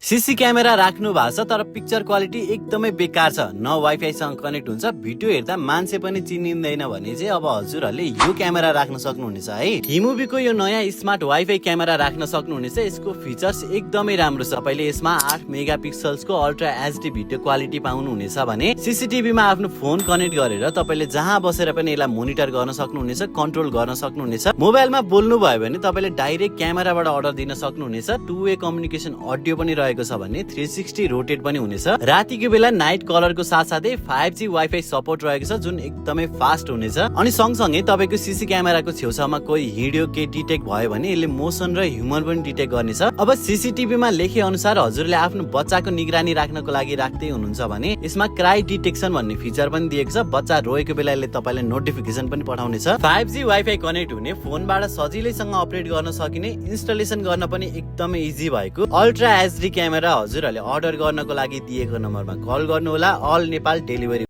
CC camera राख्नु भएको छ तर पिक्चर क्वालिटी एकदमै बेकार छ, न वाइफाई सँग कनेक्ट हुन्छ, भिडियो हेर्दा मान्छे पनि चिनिँदैन भने चाहिँ अब हजुरहरूले यो क्यामेरा राख्न सक्नुहुनेछ है। हिमुबीको यो नयाँ स्मार्ट वाइफाई क्यामेरा राख्न सक्नुहुनेछ। यसको फिचर्स एकदमै राम्रो छ। पहिले यसमा 8 मेगापिक्सल्सको अल्ट्रा एचडी भिडियो क्वालिटी पाउनुहुनेछ भने सीसीटीभीमा आफ्नो फोन कनेक्ट गरेर तपाईले जहाँ बसेर पनि यसलाई मोनिटर गर्न सक्नुहुनेछ, कन्ट्रोल गर्न सक्नुहुनेछ। मोबाइलमा बोल्नु भयो भने तपाईले डाइरेक्ट क्यामेराबाट अर्डर दिन सक्नुहुनेछ। टु वे कम्युनिकेसन अडियो पनि रहेको छ भने 360 रोटेट पनि हुनेछ। रातिको बेला नाइट कलरको साथसाथै 5G वाइफाई सपोर्ट रहेको छ जुन एकदमै फास्ट हुनेछ। अनि सँगसँगै तपाईको सीसी क्यामेराको छेउछाउमा कोही हिँड्यो के डिटेक्ट भयो भने यसले मोसन र ह्युमन पनि डिटेक्ट गर्नेछ। अब सीसीटीभीमा लेखे अनुसार हजुरले आफ्नो बच्चाको निगरानी राख्नको लागि राख्दै हुनुहुन्छ भने यसमा क्राई डिटेक्सन भन्ने फिचर पनि दिएको छ। बच्चा रोएको बेला यसले तपाईलाई नोटिफिकेसन पनि पठाउनेछ। 5G वाइफाई कनेक्ट हुने, फोनबाट सजिलैसँग अपरेट गर्न सकिने, इन्स्टलेसन गर्न पनि एकदमै इजी भएको अल्ट्रा एचडी क्यामेरा हजुरहरूले अर्डर गर्नको लागि दिएको नम्बरमा कल गर्नुहोला। All Nepal delivery